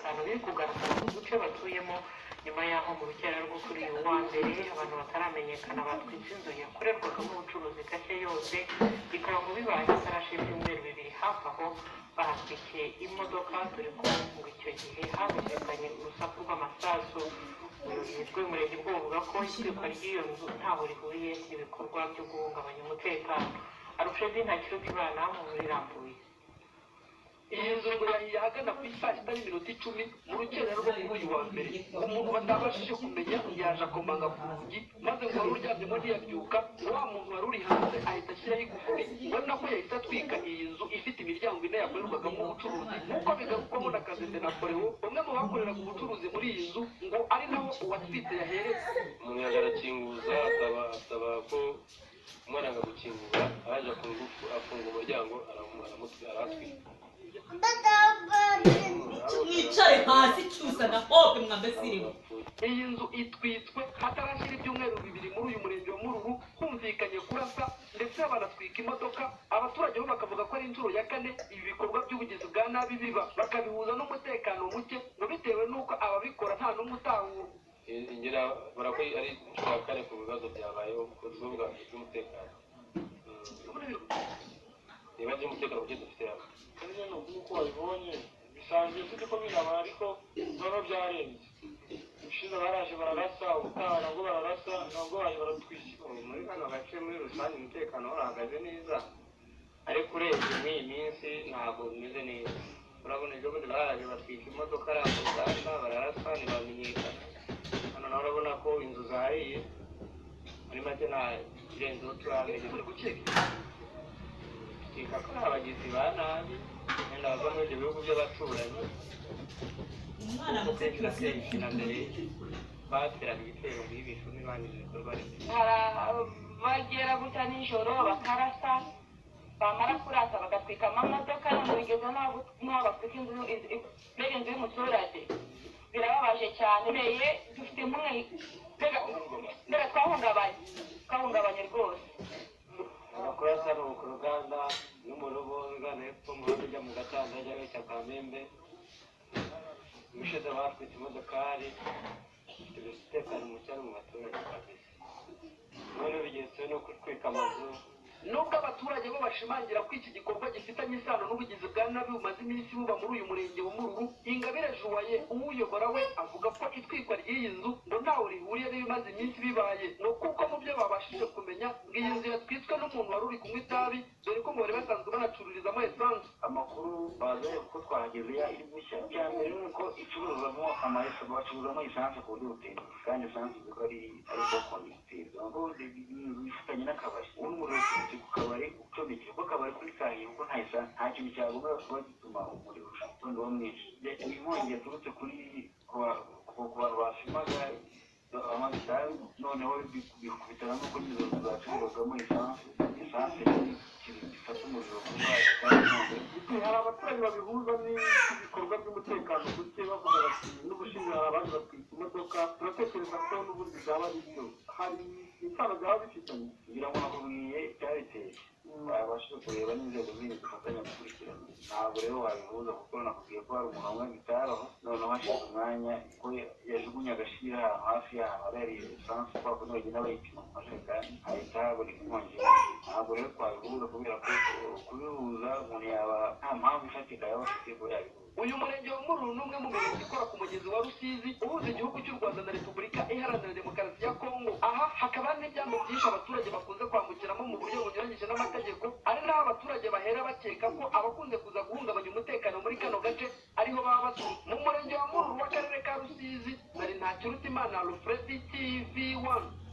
by'umutekano biri kugaragara mu duce batuyemo, nyuma y'aho mu rukerera rwo kuri uyu wa mbere abantu bataramenyekana batwitse inzu yakorerwagamo ubucuruzi gake yose, bikaba ngo bibaye hatarashira ibyumweru 2 hafi aho bahatwikiye imodoka, dore ko ngo icyo gihe humvikanye urusaku rw'amasasu. Ubuyobozi bw'umurenge bwo buvuga ko itwikwa ry'iyo nzu ntaho rihuriye n'ibikorwa byo guhungabanya umutekano. Alfred Ntakirutimana mu nkuru irambuye. Iyi nzu ngo yahiye ahagana ku isaa 6:10 mu rukerera rwo kuri uyu wa mbere. Umuntu batabashije kumenya yaje akomanga ku rugi, maze ngo wari uryamyemo ntiyabyuka, ngo wa muntu wari uri hanze ahita ashyiraho igufuri, ngo ari nako yahise atwika iyi nzu ifite imiryango ine yakorerwagamo ubucuruzi, nk'uko bigarukwamo na Kazende Napoleon, umwe mu bakoreraga ubucuruzi muri iyi nzu, ngo ari naho uwatwitse yahereye. Umuntu yaje arakinguza, asaba ko umwana anga gukingura, araje ku ngufu afunga umuryango, arahatwika. Mwicare hasi, Cyusa na Hope, mwambesirimu. Iyi nzu itwitswe hatarashyira ibyumweru 2 muri uyu murenge wa Mururu humvikanye kurasa, ndetse banatwika imodoka. Abaturage bo bakavuga ko ari inshuro ya kane ibi bikorwa by'ubugizi bwa nabi biba, bakabihuza n'umutekano muke, ngo bitewe n'uko ababikora nta n'umwe utahurwa. Ngira bara ko ari inshuro ya kane ku bibazo byabayeho ku rwego bw'umutekano. Ibibazo by'umutekano muke dufite hano. Nyine nk'uko wabibonye, bisanzwe tuzi ko biraba, ariko noneho byarenze. Ubushize baraje bararasa, ubutaha nabwo bararasa, nabwo baje baratwishyura. Muri kano gace muri rusange umutekano urahagaze neza, ariko urebye muri iyi minsi ntabwo bimeze neza. Urabona ejo bundi baraje batwika imodoka ari ku ruganda, bararasa ntibamenyekana. Hano nawe urabona ko inzu zahiye. Muri make nta kirenzeho turamenya. Turi gukeka. Dukeka ko ari abagizi ba nabi wenda bava muri ibyo bihugu by'abaturanyi, Umwana kuko muto. kenshi na kenshi na mbere bateraga ibitero ngo ibicumi bangiza ibikorwa remezo. Bagera gutya nijoro bakarasa, bamara kurasa bagatwika amamodoka, none bigeze n'aho batwika inzu, mbega inzu y'umuturage. Birababaje cyane. Mbeye dufite impungenge, mbega twahungabanye, twahungabanye rwose. Amakuru asa ni ku ruganda no mu rugo ugana hepfo umuhanda ujya mu Gatanda ujya werekeza Kamembe. Ubushize batwitse imodokari. Dufite umutekano muke mu baturage kabisa, none bigenze no gutwika amazu. Nubwo abaturage bo bashimangira ko iki gikorwa gifitanye isano n'ubugizi bwa nabi bumaze iminsi buba muri uyu murenge wa Mururu, Ingabire Juwaye uwuyobora we avuga ko itwikwa ry'iyi nzu ngo ntaho rihuriye n'ibimaze iminsi bibaye, ngo kuko mu byo babashije kumenya ngo iyi nzu yatwitswe n'umuntu wari uri kunywa itabi, dore ko ngo bari basanzwe banacururizamo esanse. Amakuru bazanye, kuko twahageze ya iri gushya, icya mbere ni uko icuruzamo amayesu, bacuruzamo esanse ku buryo butemewe, kandi esanse uzi ko ari bwo conducteur bifitanye n'akabari. Ubundi umuriro uturutse ku kabari ucomekeye, kuko akabari kuri kahiye, kuko nta esanse, nta kintu cyagomba kuba gituma umuriro uba mwinshi. Inkongi yaturutse kuri ku bantu bafimaga banywaga itabi, noneho bikubitana n'uko izo nzu zacuruzwagamo esanse. Esanse ni ikintu gifata umuriro vuba kandi inkongi. Hari abaturage babihuza n'ibikorwa by'umutekano muke, bavuga bati n'ubushize hari abandi batwika imodoka, turatekereza ko n'ubundi byaba ari byo. Hari isano byaba bifitanye? Kugira ngo nakubwiye icyabiteye, babashije kureba n'inzego zindi zifatanya gukurikirana. Ntabwo rero wabihuza, kuko nakubwiye ko hari umuntu wanywaga itabi aho, noneho hashize umwanya ko yajugunye agashira ahantu hafi y'ahantu hari esanse, kwa kundi bagenda bayipima mu majerekani, hahita haboneka inkongi. Ntabwo rero twabihuza, kubera ko kubihuza umuntu yaba nta mpamvu ifatika yaba afite ko yabihuza. Uyu murenge wa Mururu ni umwe mu mirenge ikora ku mugezi wa Rusizi uhuza igihugu cy'u Rwanda na Repubulika Iharanira Demokarasi ya Kongo. Aha hakaba hari n'ibyambu byinshi abaturage bakunze kwambukiramo mu buryo bunyuranyije n'amategeko, ari naho abaturage bahera bakeka ko abakunze kuza guhungabanya umutekano muri kano gace ariho baba baturutse. Mu murenge wa Mururu w'akarere ka Rusizi, nari Ntakirutimana Alfred, TV 1.